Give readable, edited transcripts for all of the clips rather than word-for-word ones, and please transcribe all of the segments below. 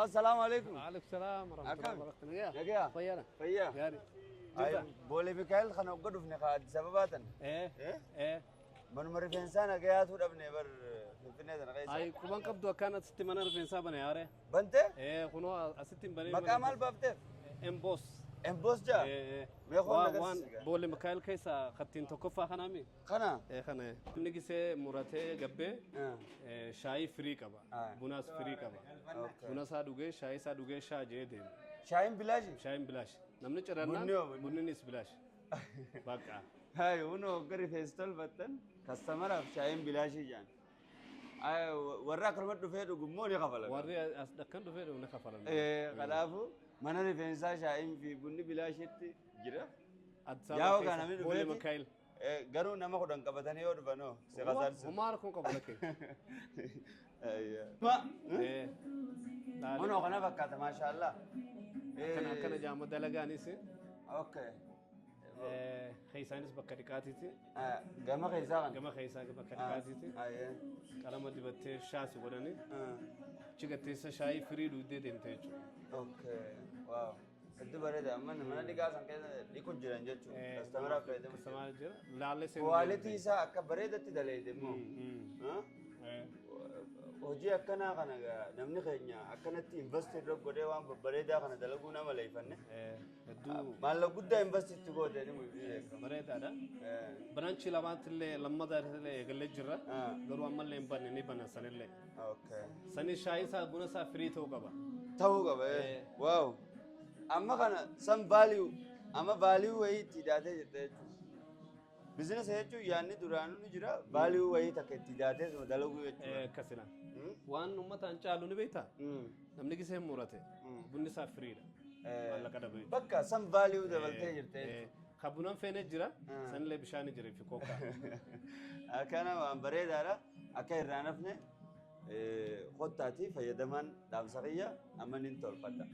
Assalaamu alaikum. Waalaikum salaam warahmatullahi Akkam? wabarakatuh. Nagaya? Nagaya? Fayyaadha? Fayyaa. Gaarii. Ay, Jirta? Boolee Mikaa'el kana hogga dhufne ka Addis Ababaa tan. Eh? Eh? Eh. Manuma rifeensaa nagayaatu dhabne bar Finfinnee tana keessa. Ay, quban qabdu akkaan asitti mana rifeensaa bane yaare. Bante? Eh, kunoo asitti hin banee. Maqaa maal baafteef? Emboos. Emboos jaa? Eh. Mee koon Waan agarsiisi waan gaa. Boolee Mikaa'el keessa kattiin tokkoffaa kanaami. Kana? Eh, kana. Inni gisee muratee gabbee shaayii firii qaba. Bunaas firii qaba. Buna isaa dhugee, shaayii isaa dhugee, shaa jee deema. Shaayiin bilaashi? Shaayiin bilaash. Namni cirannaan Bunni hoo, bunni? bunninis bilaash. Bakka. Hayi, hunoo hogga rifeensa tolfattan kastamaraaf shaayiin bilaashii jaan. Ay, warra akkanuma dhufee dhugu immoo ni kafala. Warri as akkan dhufee dhugu ni kafalan. Kanaafuu mana rifeensaa shaayiin fi bunni bilaashitti jira. Addis Yaa'u Ababa kaa keessa namni Boolee dhufeeti. Mikaa'el. Garuu nama 10 qabatanii yoo dhufan hoo si kasaarsu. Homaa rakkoon qabu lakkee. Ma. Eh, laali. Kunoo kana fakkaata, maashaallah. Akkana akkana jaama dalagaanis. Okay. Keessaanis bakka dhiqaatiiti. Gama keessaa kana. Gama keessaa bakka dhiqaatiiti. Qalama dibattee shaasi godhanii. Achi gatteessa shaayii firii dhugdee deemte jechuudha. Okay. Wow. Hedduu bareeda. Amma mana dhiqaa san keessa dhiqu jiran jechuudha. Kastamaraaf fayyadamu. Kastamaa jira. Laallee seenuu Quality isaa akka bareedatti daleeyde immoo. Ha? Hojii akkanaa kana egaa namni keenya akkanatti invest irra godhee waan babbareedaa kana dalaguu nama leeyfanne. Hedduu Maallaqa guddaa invest itti goote ni beekama. Bareedaadha. Branchii lamaatti lammata illee eegallee jirra. Garuu ammallee hin banne, ni banna sanillee. Sani shaayii isaa, buna isaa firii ta'uu qaba. Ta'uu qaba. Wow. Amma kana san value, amma value wayii itti hidhaatee jirta jechuudha. Business jechuun yaadni duraanuu ni jira, value wayii takka itti hidhaatee suma dalaguu jechuudha. Akkasina. Waan uummataan caalu ni beektaa? Namni gisee murate bunni isaa firiidha. Maallaqa dhabe jechuudha. Bakka san value dabaltee jirta jechuudha. Ka bunan feenee jira, sanillee bishaan jira fi kookaa. Akkana waan bareedaadha. Akka irraa nafne kottaati fayyadamaan dhaamsa kiyya, amma nin tolfadha.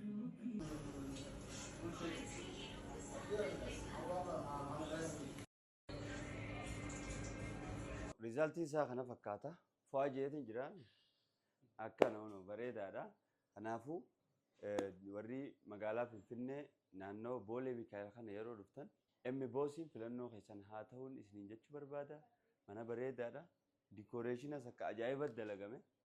Resultiin isaa kana fakkaata. Fo'aa jeetiin jira. Akkana hunoo bareedaadha. Kanaafuu warri magaalaa Finfinnee naannoo Boolee Mikaa'el kana yeroo dhuftan M Boosiin filannoo keessan haa ta'uun isiniin jechuu barbaada. Mana bareedaadha. Decorationias akka ajaa'ibatti dalagame.